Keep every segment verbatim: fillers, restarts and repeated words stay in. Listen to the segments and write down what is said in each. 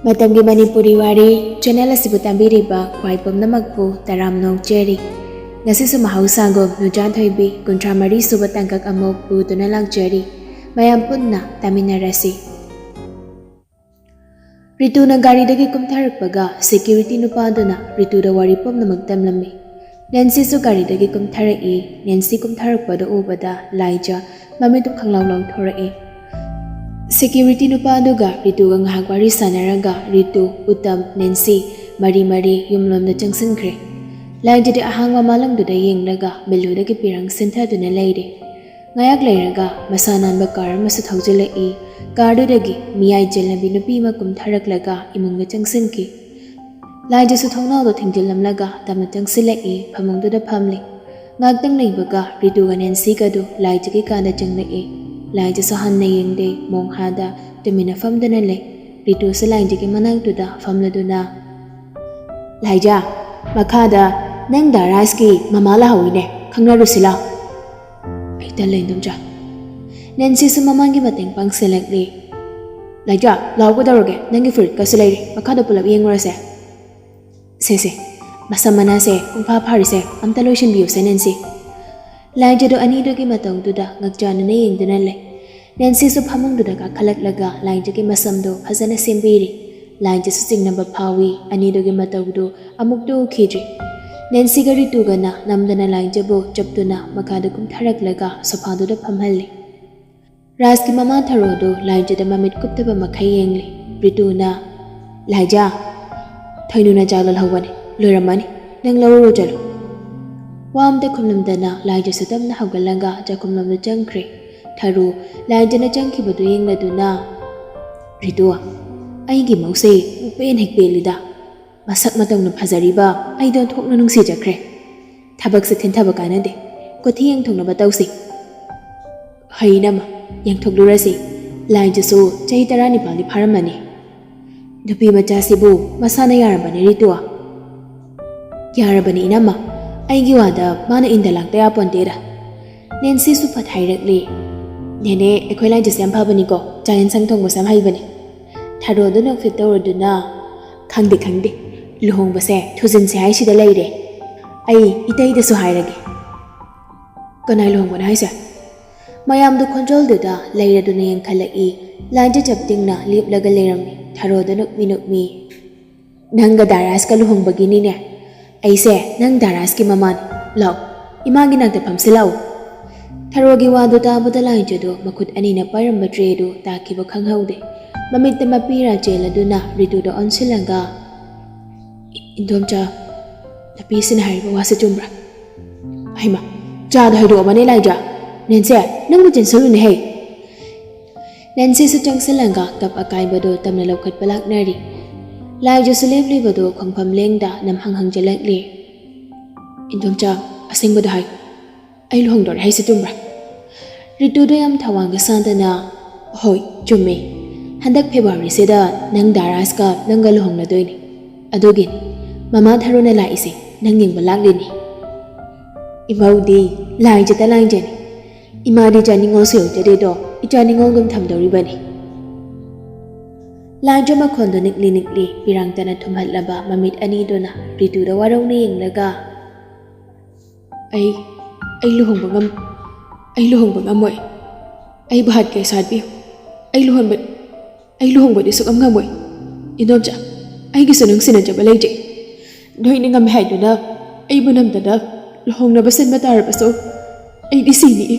ꯃꯇꯝꯒꯤ ꯃꯅꯤꯄꯨꯔꯤ ꯋꯥꯔꯤ ꯆꯦꯅꯦꯜ ꯑꯁꯤꯕꯨ ꯇꯥꯕꯤꯔꯤꯕ ꯈ꯭ꯋꯥꯏ ꯄꯨꯝꯅꯃꯛꯄꯨ ꯇꯔꯥꯝꯅ ꯑꯣꯛꯆꯔꯤ꯫ ꯉꯁꯤꯁꯨ ꯃꯍꯧꯁꯥꯒꯨꯝ ꯅꯨꯖꯥ ꯊꯣꯏꯕꯤ ꯀꯨꯟꯊ꯭ꯔꯥ ꯃꯔꯤ ꯁꯨꯕ ꯇꯥꯡꯀꯛ ꯑꯃꯨꯛ ꯄꯨꯗꯨꯅ ꯂꯥꯛꯆꯔꯤ꯫ ꯃꯌꯥꯝ ꯄꯨꯟꯅ ꯇꯥꯃꯤꯟꯅꯔꯁꯤ꯫ ꯔꯤꯇꯨꯅ ꯒꯥꯔꯤꯗꯒꯤ ꯀꯨꯝꯊꯔꯛꯄꯒ ꯁꯦꯀ꯭ꯌꯨꯔꯤꯇꯤ ꯅꯨꯄꯥꯗꯨꯅ ꯔꯤꯇꯨꯗ ꯋꯥꯔꯤ ꯄꯨꯝꯅꯃꯛ ꯇꯝꯂꯝꯃꯤ꯫ ꯅꯦꯟꯁꯤꯁꯨ ꯒꯥꯔꯤꯗꯒꯤ ꯀꯨꯝꯊꯔꯛꯏ꯫ ꯅꯦꯟꯁꯤ ꯀꯨꯝꯊꯔꯛꯄꯗꯨ ꯎꯕꯗ ꯂꯥꯏꯖ ꯃꯃꯤꯠꯇꯨ ꯈꯪꯂꯥꯎ ꯂꯥꯎꯊꯣꯔꯛꯏ꯫ ꯁꯦꯀ꯭ꯌꯨꯔꯤꯇꯤ ꯅꯨꯄꯥꯗꯨꯒ ꯔꯤꯇꯨꯒ ꯉꯥꯏꯍꯥꯛ ꯋꯥꯔꯤ ꯁꯥꯟꯅꯔꯒ ꯔꯤꯇꯨ, ꯎꯇꯝ, ꯅꯦꯟꯁꯤ ꯃꯔꯤ ꯃꯔꯤ ꯌꯨꯝꯂꯣꯝꯗ ꯆꯪꯁꯤꯟꯈ꯭ꯔꯦ꯫ ꯂꯥꯏꯖꯗꯤ ꯑꯍꯥꯡꯕ ꯃꯥꯂꯪꯗꯨꯗ ꯌꯦꯡꯂꯒ ꯃꯤꯜꯂꯨꯗꯒꯤ ꯄꯤꯔꯪ ꯁꯤꯟꯊꯗꯨꯅ ꯂꯩꯔꯦ꯫ ꯉꯥꯏꯍꯥꯛ ꯂꯩꯔꯒ ꯃꯁꯥ ꯅꯥꯟꯕ ꯀꯥꯔ ꯑꯃꯁꯨ ꯊꯧꯖꯤꯜꯂꯛꯏ꯫ ꯀꯥꯔꯗꯨꯗꯒꯤ ꯃꯤꯌꯥꯏ ꯆꯦꯜꯂꯕꯤ ꯅꯨꯄꯤ ꯑꯃ ꯀꯨꯝꯊꯔꯛꯂꯒ ꯏꯃꯨꯡꯗ ꯆꯪꯁꯤꯟꯈꯤ꯫ ꯂꯥꯏꯖꯁꯨ ꯊꯣꯡꯅꯥꯎꯗꯣ ꯊꯤꯡꯖꯤꯜꯂꯝꯂꯒ ꯇꯞꯅ ꯆꯪꯁꯤꯜꯂꯛꯏ꯫ ꯐꯃꯨꯡꯗꯨꯗ ꯐꯝꯂꯤ꯫ ꯉꯥꯏꯍꯥꯛꯇꯪ ꯂꯩꯕꯒ ꯔꯤꯇꯨꯒ ꯅꯦꯟꯁꯤꯒꯗꯨ ꯂꯥꯏꯖꯒꯤ ꯀꯥꯗ ꯆꯪꯂꯛꯏ꯫ ꯂꯥꯏꯖꯁꯨ ꯍꯟꯅ ꯌꯦꯡꯗꯦ, ꯃꯣꯡꯍꯥꯗ ꯇꯨꯃꯤꯟꯅ ꯐꯝꯗꯨꯅ ꯂꯩ꯫ ꯔꯤꯇꯨꯁꯨ ꯂꯥꯏꯖꯒꯤ ꯃꯅꯥꯛꯇꯨꯗ ꯐꯝꯂꯗꯨꯅ, "ꯂꯥꯏꯖ, ꯃꯈꯥꯗ ꯅꯪ ꯗꯥ ꯔꯥꯖꯀꯤ ꯃꯃꯥ ꯂꯥꯛꯍꯧꯋꯤꯅꯦ, ꯈꯪꯅꯔꯨꯁꯤ ꯂꯥꯎ꯫" "ꯑꯩ ꯇꯜꯂꯦ, ꯏꯟꯗꯣꯝꯆꯥ꯫" ꯅꯦꯟꯁꯤꯁꯨ ꯃꯃꯥꯡꯒꯤ ꯃꯇꯦꯡ ꯄꯥꯡꯁꯤꯜꯂꯛꯂꯤ꯫ "ꯂꯥꯏꯖ, ꯂꯥꯛꯑꯣ, ꯀꯩꯗꯧꯔꯒꯦ? ꯅꯪꯒꯤ ꯐꯨꯔꯤꯠꯀꯁꯨ ꯂꯩꯔꯤ, ꯃꯈꯥꯗ ꯄꯨꯂꯞ ꯌꯦꯡꯉꯨꯔꯁꯦ꯫" "ꯁꯦ, ꯁꯦ, ꯃꯁꯝ ꯃꯅꯥꯁꯦ ꯄꯨꯡꯐꯥ ꯐꯥꯔꯤꯁꯦ ꯑꯝꯇ ꯂꯣꯏꯁꯤꯟꯕꯤꯌꯨꯁꯦ, ꯅꯦꯟꯁꯤ꯫" ꯂꯥꯏꯖꯗꯣ ꯑꯅꯤꯗꯨꯒꯤ ꯃꯇꯧꯗꯨꯗ ꯉꯛꯆꯥꯟꯅꯅ ꯌꯦꯡꯗꯨꯅ ꯂꯩ꯫ ꯅꯦꯟꯁꯤꯁꯨ ꯐꯃꯨꯡꯗꯨꯗ ꯀꯥꯈꯠꯂꯛꯂꯒ ꯂꯥꯏꯖꯒꯤ ꯃꯁꯝꯗꯣ ꯐꯖꯅ ꯁꯦꯝꯕꯤꯔꯤ꯫ ꯂꯥꯏꯖꯁꯨ ꯆꯤꯡꯅꯕ ꯐꯥꯎꯏ꯫ ꯑꯅꯤꯗꯨꯒꯤ ꯃꯇꯧꯗꯨ ꯑꯃꯨꯛꯇ ꯎꯈꯤꯗ꯭ꯔꯤ꯫ ꯅꯦꯟꯁꯤꯒ ꯔꯤꯇꯨꯒꯅ ꯅꯝꯗꯅ ꯂꯥꯏꯖꯕꯨ ꯆꯞꯇꯨꯅ ꯃꯈꯥꯗ ꯀꯨꯝꯊꯔꯛꯂꯒ ꯁꯣꯐꯥꯗꯨꯗ ꯐꯝꯍꯜꯂꯤ꯫ ꯔꯥꯖꯀꯤ ꯃꯃꯥ ꯊꯔꯣꯗꯨ ꯂꯥꯏꯖꯗ ꯃꯃꯤꯠ ꯀꯨꯞꯇꯕ ꯃꯈꯩ ꯌꯦꯡꯂꯤ꯫ ꯔꯤꯇꯨꯅ, "ꯂꯥꯏꯖ, ꯊꯣꯏꯅꯨꯅ ꯆꯥ ꯂꯣꯜꯍꯧꯕꯅꯤ, ꯂꯣꯏꯔꯝꯃꯅꯤ, ꯅꯪ ꯂꯧꯔꯨꯔꯣ ꯆꯠꯂꯨ꯫" ꯋꯥ ꯑꯝꯇ ꯈꯨꯝꯂꯝꯗꯅ ꯂꯥꯏꯖꯁꯨ ꯇꯞꯅ ꯍꯧꯒꯠꯂꯒ ꯆꯥꯛꯈꯨꯝꯂꯣꯝꯗ ꯆꯪꯈ꯭ꯔꯦ꯫ ꯊꯔꯨ ꯂꯥꯏꯖꯅ ꯆꯪꯈꯤꯕꯗꯨ ꯌꯦꯡꯂꯗꯨꯅ, "ꯔꯤꯇꯨ, ꯑꯩꯒꯤ ꯃꯧꯁꯦ ꯄꯨꯡꯄꯦꯟ ꯍꯦꯛ ꯄꯦꯜꯂꯤꯗ꯫ ꯃꯁꯛ ꯃꯇꯧꯅ ꯐꯖꯔꯤꯕ ꯑꯩꯗꯣ ꯑꯣꯟꯊꯣꯛꯅ ꯅꯨꯡꯁꯤꯖꯈ꯭ꯔꯦ꯫ ꯊꯕꯛꯁꯦ ꯊꯤꯟꯊꯕ ꯀꯥꯟꯅꯗꯦ꯫ ꯀꯣꯊꯤ ꯌꯦꯡꯊꯣꯛꯅꯕ ꯇꯧꯁꯤ꯫" "ꯍꯩ ꯏꯅꯝꯃ, ꯌꯦꯡꯊꯣꯛꯂꯨꯔꯁꯤ꯫ ꯂꯥꯏꯖꯁꯨ ꯆꯍꯤ ꯇꯔꯥꯅꯤꯄꯥꯜꯗꯤ ꯐꯥꯔꯝꯃꯅꯤ꯫ ꯅꯨꯄꯤ ꯃꯆꯥꯁꯤꯕꯨ ꯃꯁꯥꯅ ꯌꯥꯔꯕꯅꯤ ꯔꯤꯇꯨ꯫" "ꯌꯥꯔꯕꯅꯤ ꯏꯅꯝꯃ, ꯑꯩꯒꯤ ꯋꯥꯗ ꯃꯥꯅ ꯏꯟꯗ ꯂꯥꯛꯇ ꯌꯥꯄꯣꯟꯇꯦꯗ꯫" ꯅꯦꯟꯁꯤꯁꯨ ꯐꯠ ꯍꯥꯏꯔꯛꯂꯤ꯫ "ꯅꯦꯅꯦ, ꯑꯩꯈꯣꯏ ꯂꯥꯏꯖꯁꯦ ꯌꯥꯝ ꯐꯕꯅꯤꯀꯣ, ꯆꯥꯛ ꯌꯦꯟꯁꯥꯡ ꯊꯣꯡꯕꯁꯨ ꯌꯥꯝ ꯍꯩꯕꯅꯤ꯫" ꯊꯔꯣꯗꯨ ꯅꯣꯛꯐꯦꯠ ꯇꯧꯔꯗꯨꯅ, "ꯈꯪꯗꯦ, ꯈꯪꯗꯦ, ꯂꯨꯍꯣꯡꯕꯁꯦ ꯊꯨꯖꯤꯟꯁꯦ ꯍꯥꯏꯁꯤꯗ ꯂꯩꯔꯦ꯫ ꯑꯩ ꯏꯇꯩꯗꯁꯨ ꯍꯥꯏꯔꯒꯦ꯫" "ꯀꯅꯥꯏ ꯂꯨꯍꯣꯡꯕꯅꯣ ꯍꯥꯏꯁꯦ?" ꯃꯌꯥꯝꯗꯨ ꯈꯣꯟꯖꯦꯜꯗꯨꯗ ꯂꯩꯔꯗꯨꯅ ꯌꯦꯡꯈꯠꯂꯛꯏ꯫ ꯂꯥꯏꯟꯖ ꯆꯞ ꯇꯤꯡꯅ ꯂꯦꯞꯂꯒ ꯂꯩꯔꯝꯃꯤ꯫ ꯊꯔꯣꯗ ꯅꯣꯛꯃꯤ ꯅꯣꯛꯃꯤ, "ꯅꯪꯒ ꯗꯥꯔꯥꯖꯀ ꯂꯨꯍꯣꯡꯕꯒꯤꯅꯤꯅꯦ꯫ ꯑꯩꯁꯦ ꯅꯪ ꯗꯥꯔꯥꯖꯀꯤ ꯃꯃꯥꯅꯤ꯫ ꯂꯥꯛꯑꯣ, ꯏꯃꯥꯒꯤ ꯅꯥꯛꯇ ꯐꯝꯁꯤ ꯂꯥꯛꯑꯣ꯫" ꯊꯔꯣꯒꯤ ꯋꯥꯗꯨ ꯇꯥꯕꯗ ꯂꯥꯏꯟꯖꯗꯨ ꯃꯈꯨꯠ ꯑꯅꯤꯅ ꯄꯥꯏꯔꯝꯕ ꯇ꯭ꯔꯦꯗꯨ ꯇꯥꯈꯤꯕ ꯈꯪꯍꯧꯗꯦ꯫ ꯃꯃꯤꯠꯇ ꯃꯄꯤꯔꯥ ꯆꯦꯜꯂꯗꯨꯅ ꯔꯤꯇꯨꯗ ꯑꯣꯟꯁꯤꯜꯂꯒ, "ꯏ-, ꯏꯟꯗꯣꯝꯆꯥ, ꯅꯨꯄꯤꯁꯤꯅ ꯍꯥꯏꯔꯤꯕ ꯋꯥꯁꯦ ꯆꯨꯝꯕ꯭ꯔꯥ?" "ꯍꯩꯃꯥ, ꯆꯥꯗ ꯍꯩꯗꯣꯛꯑꯕꯅꯦ ꯂꯥꯏꯖ꯫ ꯅꯦꯟꯁꯦ, ꯅꯪꯕꯨ ꯆꯦꯟꯁꯤꯜꯂꯨꯅꯦ ꯍꯩ꯫" ꯅꯦꯟꯁꯤꯁꯨ ꯆꯪꯁꯤꯜꯂꯒ ꯀꯞ ꯑꯀꯥꯏꯕꯗꯨ ꯇꯞꯅ ꯂꯧꯈꯠꯄ ꯂꯥꯛꯅꯔꯤ꯫ ꯂꯥꯏꯖꯁꯨ ꯂꯦꯞꯂꯤꯕꯗꯨ ꯈꯣꯡꯐꯝ ꯂꯦꯡꯗ ꯅꯝꯍꯪ ꯍꯪꯖꯤꯜꯂꯛꯂꯤ꯫ "ꯏꯟꯗꯣꯝꯆꯥ, ꯑꯁꯦꯡꯕꯗꯣ ꯍꯥꯏꯌꯨ꯫ ꯑꯩ ꯂꯨꯍꯣꯡꯗꯣꯔꯦ ꯍꯥꯏꯁꯦ ꯆꯨꯝꯕ꯭ꯔꯥ?" ꯔꯤꯇꯨꯗꯣ ꯌꯥꯝ ꯊꯋꯥꯡꯒ ꯁꯥꯗꯅ, "ꯍꯣꯏ, ꯆꯨꯝꯃꯦ꯫ ꯍꯟꯗꯛ ꯐꯦꯕ꯭ꯔꯨꯋꯥꯔꯤꯁꯤꯗ ꯅꯪ ꯗꯥꯔꯥꯖꯀ ꯅꯪꯒ ꯂꯨꯍꯣꯡꯅꯗꯣꯏꯅꯦ꯫ ꯑꯗꯨꯒꯤꯅꯤ ꯃꯃꯥ ꯊꯔꯣꯅ ꯂꯥꯛꯏꯁꯦ, ꯅꯪ ꯌꯦꯡꯕ ꯂꯥꯛꯂꯤꯅꯤ꯫" "ꯏꯃꯧꯗꯤ ꯂꯥꯏꯖꯇ ꯂꯥꯏꯖꯅꯤ꯫ ꯏꯃꯥꯗꯤ ꯏꯆꯥ ꯅꯤꯉꯣꯜ ꯁꯨꯌꯧꯖꯗꯦꯗꯣ, ꯏꯆꯥ ꯅꯤꯉꯣꯜꯒꯨꯝ ꯊꯝꯗꯧꯔꯤꯕꯅꯤ꯫" ꯂꯥꯏꯖ ꯃꯈꯣꯟꯗꯣ ꯅꯤꯛꯂꯤ ꯅꯤꯛꯂꯤ ꯄꯤꯔꯥꯡꯇꯅ ꯊꯨꯝꯍꯠꯂꯕ ꯃꯃꯤꯠ ꯑꯅꯤꯗꯨꯅ ꯔꯤꯇꯨꯗ ꯋꯥꯔꯧꯅ ꯌꯦꯡꯂꯒ, "ꯑꯩ, ꯑꯩ ꯂꯨꯍꯣꯡꯕ ꯉꯝ-, ꯑꯩ ꯂꯨꯍꯣꯡꯕ ꯉꯝꯃꯣꯏ꯫ ꯑꯩ ꯚꯥꯠ ꯀꯦꯁ ꯍꯥꯠꯄꯤꯌꯨ꯫ ꯑꯩ ꯂꯨꯍꯣꯡꯕ, ꯑꯩ ꯂꯨꯍꯣꯡꯕꯗꯤ ꯁꯨꯛꯉꯝ ꯉꯝꯃꯣꯏ꯫ ꯏꯟꯗꯣꯝꯆꯥ, ꯑꯩꯒꯤꯁꯨ ꯅꯨꯡꯁꯤꯅꯖꯕ ꯂꯩꯖꯩ꯫ ꯅꯣꯏꯅ ꯉꯝꯃꯦ ꯍꯥꯏꯗꯨꯅ ꯑꯩꯕꯨ ꯅꯝꯗꯅ ꯂꯨꯍꯣꯡꯅꯕ ꯁꯤꯟꯕ ꯇꯥꯔꯕꯁꯨ ꯑꯩꯗꯤ ꯁꯤꯅꯤꯡꯏ꯫"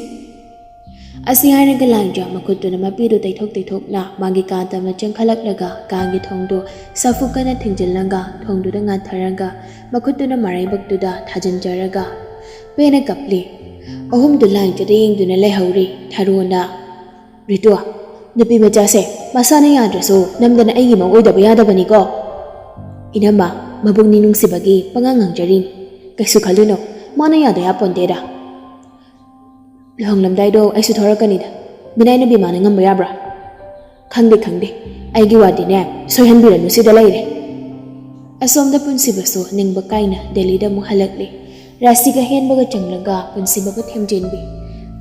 ꯑꯁꯤ ꯍꯥꯏꯔꯒ ꯂꯥꯏꯖ ꯃꯈꯨꯠꯇꯨꯅ ꯃꯄꯤꯗꯨ ꯇꯩꯊꯣꯛ ꯇꯩꯊꯣꯛꯅ ꯃꯥꯒꯤ ꯀꯥ ꯇꯝꯅ ꯆꯦꯟꯈꯠꯂꯛꯂꯒ ꯀꯥꯒꯤ ꯊꯣꯡꯗꯨ ꯁꯥꯐꯨ ꯀꯟꯅ ꯊꯤꯡꯖꯤꯜꯂꯒ ꯊꯣꯡꯗꯨꯗ ꯉꯥꯊꯔꯒ ꯃꯈꯨꯠꯇꯨꯅ ꯃꯔꯥꯏꯕꯛꯇꯨꯗ ꯊꯥꯖꯤꯟꯖꯔꯒ ꯄꯦꯟꯅ ꯀꯞꯂꯤ꯫ ꯑꯍꯨꯝꯗꯨ ꯂꯥꯏꯖꯗ ꯌꯦꯡꯗꯨꯅ ꯂꯩꯍꯧꯔꯤ꯫ ꯊꯔꯣꯅ, "ꯔꯤꯇꯨ, ꯅꯨꯄꯤ ꯃꯆꯥꯁꯦ ꯃꯁꯥꯅ ꯌꯥꯗ꯭ꯔꯁꯨ ꯅꯝꯗꯅ ꯑꯩꯒꯤ ꯃꯧ ꯑꯣꯏꯗꯕ ꯌꯥꯗꯕꯅꯤꯀꯣ꯫ ꯏꯅꯝꯃ, ꯃꯕꯨꯛꯅꯤ ꯅꯨꯡꯁꯤꯕꯒꯤ ꯄꯉꯥꯡ ꯉꯥꯡꯖꯔꯤꯅꯤ꯫ ꯀꯩꯁꯨ ꯈꯜꯂꯨꯅꯨ, ꯃꯥꯅ ꯌꯥꯗ ꯌꯥꯄꯣꯟꯇꯦꯗ꯫ ꯂꯨꯍꯣꯡꯂꯝꯗꯥꯏꯗꯣ ꯑꯩꯁꯨ ꯊꯣꯔꯛꯀꯅꯤꯗ꯫ ꯃꯤꯅꯥꯏ ꯅꯨꯄꯤ ꯃꯥꯅ ꯉꯝꯕ ꯌꯥꯕ꯭ꯔꯥ? ꯈꯪꯗꯦ, ꯈꯪꯗꯦ꯫ ꯑꯩꯒꯤ ꯋꯥꯗꯤꯅꯦ, ꯁꯣꯏꯍꯟꯕꯤꯔꯅꯨ ꯁꯤꯗ ꯂꯩꯔꯦ꯫" ꯑꯁꯣꯝꯗ ꯄꯨꯟꯁꯤꯕꯁꯨ ꯅꯤꯡꯕ ꯀꯥꯏꯅ ꯗꯦꯜꯂꯤꯗ ꯑꯃꯨꯛ ꯍꯜꯂꯛꯂꯦ꯫ ꯔꯥꯁꯤꯒ ꯍꯦꯟꯕꯒ ꯆꯪꯂꯒ ꯄꯨꯟꯁꯤꯕꯕꯨ ꯊꯦꯝꯖꯤꯟꯕꯤ꯫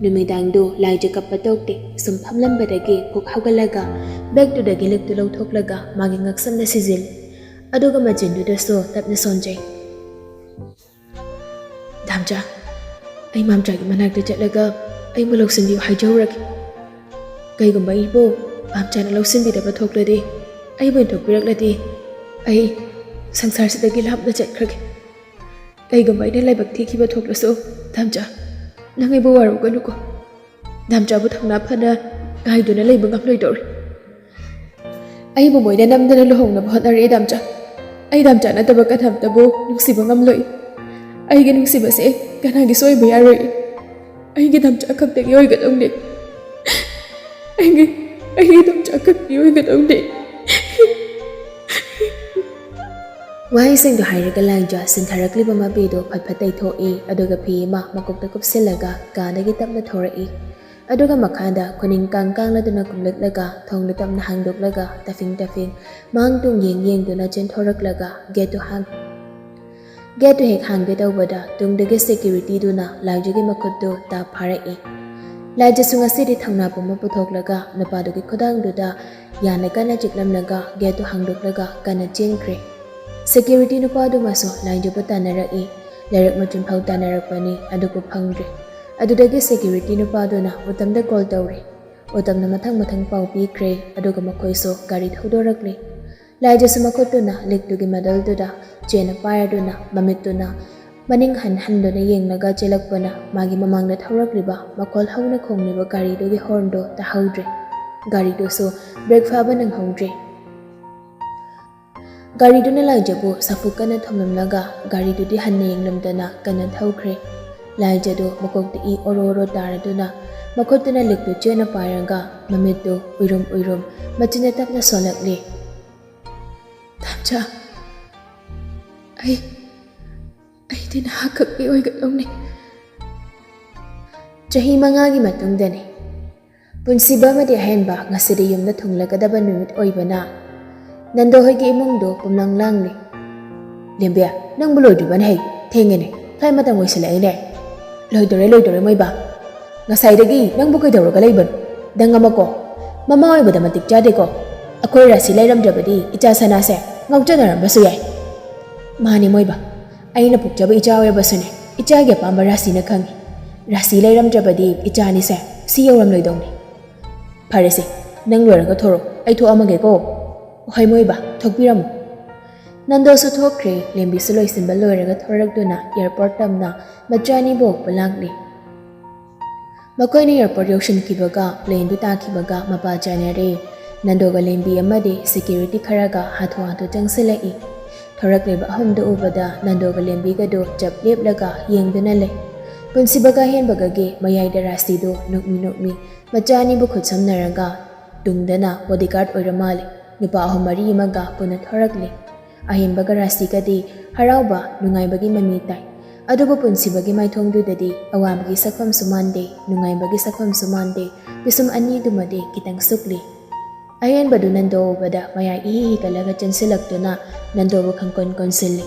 ꯅꯨꯃꯤꯗꯥꯡꯗꯨ ꯂꯥꯏꯖ ꯀꯞꯄ ꯇꯣꯛꯇꯦ꯫ ꯁꯨꯝ ꯐꯝꯂꯝꯕꯗꯒꯤ ꯐꯨꯛ ꯍꯧꯒꯠꯂꯒ ꯕꯦꯒꯇꯨꯗꯒꯤ ꯂꯤꯛꯇꯨ ꯂꯧꯊꯣꯛꯂꯒ ꯃꯥꯒꯤ ꯉꯛꯁꯝꯗ ꯁꯤꯖꯤꯜꯂꯤ꯫ ꯑꯗꯨꯒ ꯃꯆꯤꯟꯗꯨꯗꯁꯨ ꯇꯞꯅ ꯁꯣꯟꯖꯩ꯫ "ꯗꯥꯝꯆꯥ, ꯑꯩ ꯃꯥꯝꯆꯥꯒꯤ ꯃꯅꯥꯛꯇ ꯆꯠꯂꯒ ꯑꯩꯕꯨ ꯂꯧꯁꯤꯟꯕꯤꯌꯨ ꯍꯥꯏꯖꯍꯧꯔꯒꯦ꯫ ꯀꯩꯒꯨꯝꯕ ꯑꯩꯕꯨ ꯃꯥꯝꯆꯥꯅ ꯂꯧꯁꯤꯟꯕꯤꯗꯕ ꯊꯣꯛꯂꯗꯤ, ꯑꯩꯕꯨ ꯏꯟꯊꯣꯛꯄꯤꯔꯛꯂꯗꯤ, ꯑꯩ ꯁꯪꯁꯥꯔꯁꯤꯗꯒꯤ ꯂꯥꯞꯅ ꯆꯠꯈ꯭ꯔꯒꯦ꯫ ꯀꯩꯒꯨꯝꯕ ꯑꯩꯅ ꯂꯥꯏꯕꯛ ꯊꯤꯈꯤꯕ ꯊꯣꯛꯂꯁꯨ, ꯗꯥꯝꯆꯥ, ꯅꯪ ꯑꯩꯕꯨ ꯋꯥꯔꯧꯒꯅꯨꯀꯣ꯫ ꯗꯥꯝꯆꯥꯕꯨ ꯊꯧꯅꯥ ꯐꯅ ꯉꯥꯏꯗꯨꯅ ꯂꯩꯕ ꯉꯝꯂꯣꯏꯗꯧꯔꯦ꯫ ꯑꯩꯕꯨ ꯃꯣꯏꯅ ꯅꯝꯗꯅ ꯂꯨꯍꯣꯡꯅꯕ ꯍꯣꯠꯅꯔꯛꯑꯦ, ꯗꯥꯝꯆꯥ꯫ ꯑꯩ ꯗꯥꯝꯆꯥ ꯅꯠꯇꯕ ꯀꯅꯥꯝꯇꯕꯨ ꯅꯨꯡꯁꯤꯕ ꯉꯝꯂꯣꯏ꯫ ꯑꯩꯒꯤ ꯅꯨꯡꯁꯤꯕꯁꯦ ꯀꯅꯥꯒꯤꯁꯨ ꯑꯣꯏꯕ ꯌꯥꯔꯣꯏ꯫ ꯑꯩꯒꯤ ꯗꯥꯝꯆꯥ ꯈꯛꯇꯒꯤ ꯑꯣꯏꯒꯗꯧꯅꯦ꯫ ꯑꯩꯒꯤ, ꯑꯩꯒꯤ ꯗꯥꯝꯆꯥ ꯈꯛꯇꯒꯤ ꯑꯣꯏꯒꯗꯧꯅꯦ꯫" ꯋꯥꯍꯩꯁꯤꯡꯗꯨ ꯍꯥꯏꯔꯒ ꯂꯥꯏꯖ ꯁꯤꯟꯊꯔꯛꯂꯤꯕ ꯃꯄꯤꯗꯨ ꯐꯠ ꯐꯠ ꯇꯩꯊꯣꯛꯏ, ꯑꯗꯨꯒ ꯐꯤ ꯑꯃ ꯃꯀꯣꯛꯇ ꯀꯨꯞꯁꯤꯜꯂꯒ ꯀꯥꯗꯒꯤ ꯇꯞꯅ ꯊꯣꯔꯛꯏ꯫ ꯑꯗꯨꯒ ꯃꯈꯥꯗ ꯈꯨꯅꯤꯡ ꯀꯥꯡ ꯀꯥꯡꯂꯗꯨꯅ ꯀꯨꯝꯂꯛꯂꯒ ꯊꯣꯡꯗꯨ ꯇꯞꯅ ꯍꯥꯡꯗꯣꯛꯂꯒ ꯇꯐꯤꯡ ꯇꯐꯤꯡ ꯃꯥꯡ ꯇꯨꯡ ꯌꯦꯡ ꯌꯦꯡꯗꯨꯅ ꯆꯦꯟꯊꯣꯔꯛꯂꯒ ꯒꯦꯠꯇꯨ ꯍꯥꯡ-, ꯒꯦꯠꯇꯨ ꯍꯦꯛ ꯍꯥꯡꯒꯦ ꯇꯧꯕꯗ ꯇꯨꯡꯗꯒꯤ ꯁꯦꯀ꯭ꯌꯨꯔꯤꯇꯤꯗꯨꯅ ꯂꯥꯏꯖꯒꯤ ꯃꯈꯨꯠꯇꯨ ꯇꯥꯞ ꯐꯥꯔꯛꯏ꯫ ꯂꯥꯏꯖꯁꯨ ꯉꯁꯤꯗꯤ ꯊꯧꯅꯥ ꯄꯨꯝꯕ ꯄꯨꯊꯣꯛꯂꯒ ꯅꯨꯄꯥꯗꯨꯒꯤ ꯈꯨꯗꯥꯡꯗꯨꯗ ꯌꯥꯅ ꯀꯟꯅ ꯆꯤꯛꯂꯝꯂꯒ ꯒꯦꯠꯇꯨ ꯍꯥꯡꯗꯣꯛꯂꯒ ꯀꯟꯅ ꯆꯦꯟꯈ꯭ꯔꯦ꯫ ꯁꯦꯀ꯭ꯌꯨꯔꯤꯇꯤ ꯅꯨꯄꯥꯗꯨꯃꯁꯨ ꯂꯥꯏꯖꯕꯨ ꯇꯥꯟꯅꯔꯛꯏ꯫ ꯂꯥꯏꯔꯛ ꯃꯆꯤꯟ ꯐꯥꯎ ꯇꯥꯟꯅꯔꯛꯄꯅꯤ, ꯑꯗꯨꯕꯨ ꯐꯪꯗ꯭ꯔꯦ꯫ ꯑꯗꯨꯗꯒꯤ ꯁꯦꯀ꯭ꯌꯨꯔꯤꯇꯤ ꯅꯨꯄꯥꯗꯨꯅ ꯎꯇꯝꯗ ꯀꯣꯜ ꯇꯧꯔꯦ꯫ ꯎꯇꯝꯅ ꯃꯊꯪ ꯃꯊꯪ ꯄꯥꯎ ꯄꯤꯈ꯭ꯔꯦ, ꯑꯗꯨꯒ ꯃꯈꯣꯏꯁꯨ ꯒꯥꯔꯤ ꯊꯧꯗꯣꯔꯛꯂꯦ꯫ ꯂꯥꯏꯖꯁꯨ ꯃꯈꯨꯠꯇꯨꯅ ꯂꯤꯛꯇꯨꯒꯤ ꯃꯗꯜꯗꯨꯗ ꯆꯦꯅ ꯄꯥꯏꯔꯗꯨꯅ ꯃꯃꯤꯠꯇꯨꯅ ꯃꯅꯤꯡ ꯍꯟ ꯍꯟꯗꯨꯅ ꯌꯦꯡꯂꯒ ꯆꯦꯜꯂꯛꯄꯅ ꯃꯥꯒꯤ ꯃꯃꯥꯡꯗ ꯊꯧꯔꯛꯂꯤꯕ ꯃꯈꯣꯜ ꯍꯧꯅ ꯈꯣꯡꯂꯤꯕ ꯒꯥꯔꯤꯗꯨꯒꯤ ꯍꯣꯔꯟꯗꯨ ꯇꯥꯍꯧꯗ꯭ꯔꯦ꯫ ꯒꯥꯔꯤꯗꯨꯁꯨ ꯕ꯭ꯔꯦꯛ ꯐꯥꯕ ꯅꯪꯍꯧꯗ꯭ꯔꯦ꯫ ꯒꯥꯔꯤꯗꯨꯅ ꯂꯥꯏꯖꯕꯨ ꯁꯥꯐꯨ ꯀꯟꯅ ꯊꯣꯝꯂꯝꯂꯒ ꯒꯥꯔꯤꯗꯨꯗꯤ ꯍꯟꯅ ꯌꯦꯡꯂꯝꯗꯅ ꯀꯟꯅ ꯊꯧꯈ꯭ꯔꯦ꯫ ꯂꯥꯏꯖꯗꯨ ꯃꯀꯣꯛꯇ ꯏ ꯑꯣꯔꯣ ꯑꯣꯔꯣ ꯇꯥꯔꯗꯨꯅ ꯃꯈꯨꯠꯇꯨꯅ ꯂꯤꯛꯇꯨ ꯆꯦꯅ ꯄꯥꯏꯔꯒ ꯃꯃꯤꯠꯇꯨ ꯎꯏꯔꯨꯝ ꯎꯏꯔꯨꯝ ꯃꯆꯤꯟꯅ ꯇꯞꯅ ꯁꯣꯜꯂꯛꯂꯤ꯫ "ꯗꯥꯝꯆꯥ, ꯑꯩ, ꯑꯩꯗꯤ ꯅꯍꯥꯛꯈꯛꯀꯤ ꯑꯣꯏꯒꯗꯧꯅꯤ꯫" ꯆꯍꯤ ꯃꯉꯥꯒꯤ ꯃꯇꯨꯡꯗꯅꯤ꯫ ꯄꯨꯟꯁꯤꯕ ꯑꯃꯗꯤ ꯑꯍꯦꯟꯕ ꯉꯁꯤꯗꯤ ꯌꯨꯝꯗ ꯊꯨꯡꯂꯒꯗꯕ ꯅꯨꯃꯤꯠ ꯑꯣꯏꯕꯅ ꯅꯟꯗꯣ ꯍꯣꯏꯒꯤ ꯏꯃꯨꯡꯗꯨ ꯄꯨꯝꯂꯪ ꯂꯥꯡꯂꯤ꯫ "ꯂꯦꯝꯕꯤ, ꯅꯪꯕꯨ ꯂꯣꯏꯗ꯭ꯔꯤꯕꯅꯦ ꯍꯩ? ꯊꯦꯡꯉꯦꯅꯦ, ꯐ꯭ꯂꯥꯏꯠ ꯃꯇꯝ ꯑꯣꯏꯁꯤꯜꯂꯛꯑꯦꯅꯦ꯫" "ꯂꯣꯏꯗꯣꯔꯦ, ꯂꯣꯏꯗꯣꯔꯦ, ꯃꯣꯏꯕꯥ꯫ "ꯉꯁꯥꯏꯗꯒꯤ ꯅꯪꯕꯨ ꯀꯩꯗꯧꯔꯒ ꯂꯩꯕꯅꯣ? ꯅꯪ ꯑꯃꯀꯣ, ꯃꯃꯥ ꯑꯣꯏꯕꯗ ꯃꯇꯤꯛ ꯆꯥꯗꯦꯀꯣ꯫ ꯑꯩꯈꯣꯏ ꯔꯥꯁꯤ ꯂꯩꯔꯝꯗ꯭ꯔꯕꯗꯤ ꯏꯆꯥ ꯁꯅꯥꯁꯦ ꯉꯥꯎꯆꯅꯔꯝꯕꯁꯨ ꯌꯥꯏ꯫" "ꯃꯥꯅꯤ ꯃꯣꯏꯕ, ꯑꯩꯅ ꯄꯣꯛꯆꯕ ꯏꯆꯥ ꯑꯣꯏꯔꯕꯁꯨꯅꯦ, ꯏꯆꯥꯒꯤ ꯑꯄꯥꯝꯕ ꯔꯥꯁꯤꯅ ꯈꯪꯉꯤ꯫ ꯔꯥꯁꯤ ꯂꯩꯔꯝꯗ꯭ꯔꯕꯗꯤ ꯏꯆꯥ ꯑꯅꯤꯁꯦ ꯁꯤ ꯌꯧꯔꯝꯂꯣꯏꯗꯧꯅꯤ꯫ ꯐꯔꯦꯁꯦ, ꯅꯪ ꯂꯣꯏꯔꯒ ꯊꯣꯔꯛꯑꯣ, ꯑꯩ ꯊꯣꯛꯑꯝꯃꯒꯦꯀꯣ꯫" "ꯍꯣꯏ ꯃꯣꯏꯕ, ꯊꯣꯛꯄꯤꯔꯝꯃꯣ꯫" ꯅꯟꯗꯣꯁꯨ ꯊꯣꯛꯈ꯭ꯔꯦ꯫ ꯂꯦꯝꯕꯤꯁꯨ ꯂꯣꯏꯁꯤꯟꯕ ꯂꯣꯏꯔꯒ ꯊꯣꯔꯛꯇꯨꯅ ꯑꯦꯌꯥꯔꯄꯣꯔꯠ ꯇꯝꯅ ꯃꯆꯥ ꯑꯅꯤꯕꯨ ꯑꯣꯛꯄ ꯂꯥꯛꯂꯤ꯫ ꯃꯈꯣꯏꯅ ꯑꯦꯌꯥꯔꯄꯣꯔꯠ ꯌꯧꯁꯤꯟꯈꯤꯕꯒ ꯄ꯭ꯂꯦꯟꯗꯨ ꯇꯥꯈꯤꯕꯒ ꯃꯄꯥ ꯆꯥꯅꯔꯦ꯫ ꯅꯟꯗꯣꯒ ꯂꯦꯝꯕꯤ ꯑꯃꯗꯤ ꯁꯦꯀ꯭ꯌꯨꯔꯤꯇꯤ ꯈꯔꯒ ꯍꯥꯊꯨ ꯍꯥꯊꯨ ꯆꯪꯁꯤꯜꯂꯛꯏ꯫ ꯊꯣꯔꯛꯂꯤꯕ ꯑꯍꯨꯝꯗꯨ ꯎꯕꯗ ꯅꯟꯗꯣꯒ ꯂꯦꯝꯕꯤꯒꯗꯨ ꯆꯞ ꯂꯦꯞꯂꯒ ꯌꯦꯡꯗꯨꯅ ꯂꯩ꯫ ꯄꯨꯟꯁꯤꯕꯒ ꯑꯍꯦꯟꯕꯒꯒꯤ ꯃꯌꯥꯏꯗ ꯔꯥꯁꯤꯗꯨ ꯅꯣꯛꯃꯤ ꯅꯣꯛꯃꯤ ꯃꯆꯥ ꯑꯅꯤꯕꯨ ꯈꯨꯠꯁꯝꯅꯔꯒ ꯇꯨꯡꯗꯅ ꯕꯣꯗꯤꯒꯥꯔꯗ ꯑꯣꯏꯔ ꯃꯥꯜꯂꯤ꯫ ꯅꯨꯄꯥ ꯑꯍꯨꯝ ꯃꯔꯤ ꯑꯃꯒ ꯄꯨꯟꯅ ꯊꯣꯔꯛꯂꯤ꯫ ꯑꯍꯦꯟꯕꯒ ꯔꯥꯁꯤꯒꯗꯤ ꯍꯔꯥꯎꯕ, ꯅꯨꯡꯉꯥꯏꯕꯒꯤ ꯃꯃꯤ ꯇꯥꯏ꯫ ꯑꯗꯨꯕꯨ ꯄꯨꯟꯁꯤꯕꯒꯤ ꯃꯥꯏꯊꯣꯡꯗꯨꯗꯗꯤ ꯑꯋꯥꯕꯒꯤ ꯁꯛꯐꯝꯁꯨ ꯃꯥꯟꯗꯦ, ꯅꯨꯡꯉꯥꯏꯕꯒꯤ ꯁꯛꯐꯝꯁꯨ ꯃꯥꯟꯗꯦ꯫ ꯄꯤꯁꯨꯝ ꯑꯅꯤꯗꯨꯃꯗꯤ ꯈꯤꯇꯪ ꯁꯨꯛꯂꯤ꯫ ꯑꯍꯦꯟꯕꯗꯨ ꯅꯟꯗꯣ ꯎꯕꯗ ꯃꯌꯥꯏ ꯏꯍꯤ ꯍꯤꯒꯠꯂꯒ ꯆꯦꯟꯁꯤꯜꯂꯛꯇꯨꯅ ꯅꯟꯗꯣꯕꯨ ꯈꯪꯀꯣꯟ ꯀꯣꯟꯁꯤꯜꯂꯤ꯫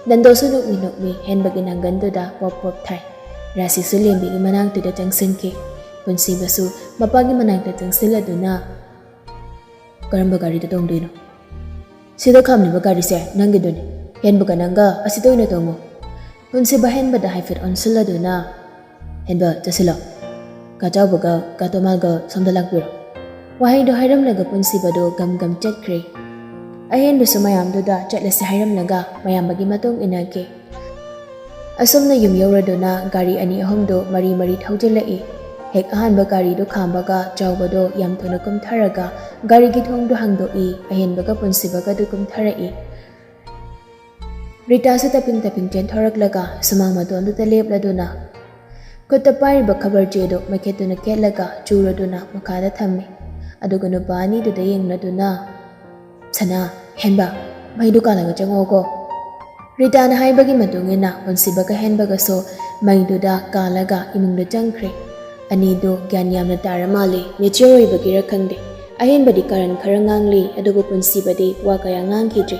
ꯅꯟꯗꯣꯁꯨ ꯅꯣꯛꯃꯤ ꯅꯣꯛꯃꯤ ꯍꯦꯟꯕꯒꯤ ꯅꯪꯒꯟꯗꯨꯗ ꯄꯣꯞ ꯄꯣꯞ ꯊꯥꯏ꯫ ꯔꯥꯁꯤꯁꯨ ꯂꯦꯝꯕꯤꯒꯤ ꯃꯅꯥꯛꯇꯨꯗ ꯆꯪꯁꯤꯟꯈꯤ꯫ ꯄꯨꯟꯁꯤꯕꯁꯨ ꯃꯄꯥꯒꯤ ꯃꯅꯥꯛꯇ ꯆꯪꯁꯤꯜꯂꯗꯨꯅ, "ꯀꯔꯝꯕ ꯒꯥꯔꯤꯗ ꯇꯣꯡꯗꯣꯏꯅꯣ?" "ꯁꯤꯗ ꯈꯥꯝꯂꯤꯕ ꯒꯥꯔꯤꯁꯦ ꯅꯪꯒꯤꯗꯨꯅꯤ꯫ ꯍꯦꯟꯕꯒ ꯅꯪꯒ ꯑꯁꯤꯗ ꯑꯣꯏꯅ ꯇꯣꯡꯉꯨ꯫" ꯄꯨꯟꯁꯤꯕ ꯍꯦꯟꯕꯗ ꯍꯥꯏꯐꯦꯠ ꯑꯣꯟꯁꯤꯜꯂꯗꯨꯅ, "ꯍꯦꯟꯕ, ꯆꯠꯁꯤꯜꯂꯣ꯫ ꯀꯥ ꯆꯥꯎꯕꯒ ꯀꯥ ꯇꯣꯃꯥꯒ ꯁꯣꯝꯗ ꯂꯥꯛꯄꯤꯔꯣ꯫" ꯋꯥꯍꯩꯗꯣ ꯍꯥꯏꯔꯝꯂꯒ ꯄꯨꯟꯁꯤꯕꯗꯣ ꯒꯝ ꯒꯝ ꯆꯠꯈ꯭ꯔꯦ꯫ ꯑꯍꯦꯟꯕꯁꯨ ꯃꯌꯥꯝꯗꯨꯗ ꯆꯠꯂꯁꯤ ꯍꯥꯏꯔꯝꯂꯒ ꯃꯌꯥꯝꯕꯒꯤ ꯃꯇꯨꯡ ꯏꯟꯅꯈꯤ꯫ ꯑꯁꯨꯝꯅ ꯌꯨꯝ ꯌꯧꯔꯗꯨꯅ ꯒꯥꯔꯤ ꯑꯅꯤ ꯑꯍꯨꯝꯗꯨ ꯃꯔꯤ ꯃꯔꯤ ꯊꯧꯖꯤꯜꯂꯛꯏ꯫ ꯍꯦꯛ ꯑꯍꯥꯟꯕ ꯒꯥꯔꯤꯗꯨ ꯈꯥꯝꯕꯒ ꯆꯥꯎꯕꯗꯣ ꯌꯥꯝ ꯊꯨꯅ ꯀꯨꯝꯊꯔꯒ ꯒꯥꯔꯤꯒꯤ ꯊꯣꯡꯗꯨ ꯍꯥꯡꯗꯣꯛꯏ꯫ ꯑꯍꯦꯟꯕꯒ ꯄꯨꯟꯁꯤꯕꯒꯗꯨ ꯀꯨꯝꯊꯔꯛꯏ꯫ ꯔꯤꯇꯥꯁꯨ ꯇꯞꯄꯤꯡ ꯇꯞꯄꯤꯡ ꯆꯦꯟꯊꯣꯔꯛꯂꯒ ꯁꯨꯃꯥꯡ ꯃꯇꯣꯟꯗꯨꯗ ꯂꯦꯞꯂꯗꯨꯅ ꯈꯨꯠꯇ ꯄꯥꯏꯔꯤꯕ ꯈꯕꯔ ꯆꯦꯗꯨ ꯃꯩꯈꯦꯠꯇꯨꯅ ꯈꯦꯠꯂꯒ ꯆꯨꯔꯗꯨꯅ ꯃꯈꯥꯗ ꯊꯝꯃꯤ꯫ ꯑꯗꯨꯒ ꯅꯨꯄꯥ ꯑꯅꯤꯗꯨꯗ ꯌꯦꯡꯂꯗꯨꯅ, "ꯁꯅꯥ, ꯍꯦꯟꯕ, ꯃꯩꯗꯨ ꯀꯥꯜꯂꯒ ꯆꯪꯉꯛꯑꯣꯀꯣ꯫" ꯔꯤꯇꯥꯅ ꯍꯥꯏꯕꯒꯤ ꯃꯇꯨꯡ ꯏꯟꯅ ꯄꯨꯟꯁꯤꯕꯒ ꯍꯦꯟꯕꯒꯁꯨ ꯃꯩꯗꯨꯗ ꯀꯥꯜꯂꯒ ꯏꯃꯨꯡꯗ ꯆꯪꯈ꯭ꯔꯦ꯫ ꯑꯅꯤꯗꯨ ꯒ꯭ꯌꯥꯟ ꯌꯥꯝꯅ ꯇꯥꯔ ꯃꯥꯜꯂꯤ꯫ ꯃꯦꯆꯤꯌꯣꯔ ꯑꯣꯏꯕꯒꯤꯔ ꯈꯪꯗꯦ, ꯑꯍꯦꯟꯕꯗꯤ ꯀꯥꯔꯟ ꯈꯔ ꯉꯥꯡꯂꯤ, ꯑꯗꯨꯕꯨ ꯄꯨꯟꯁꯤꯕꯗꯤ ꯋꯥ ꯀꯌꯥ ꯉꯥꯡꯈꯤꯗ꯭ꯔꯤ꯫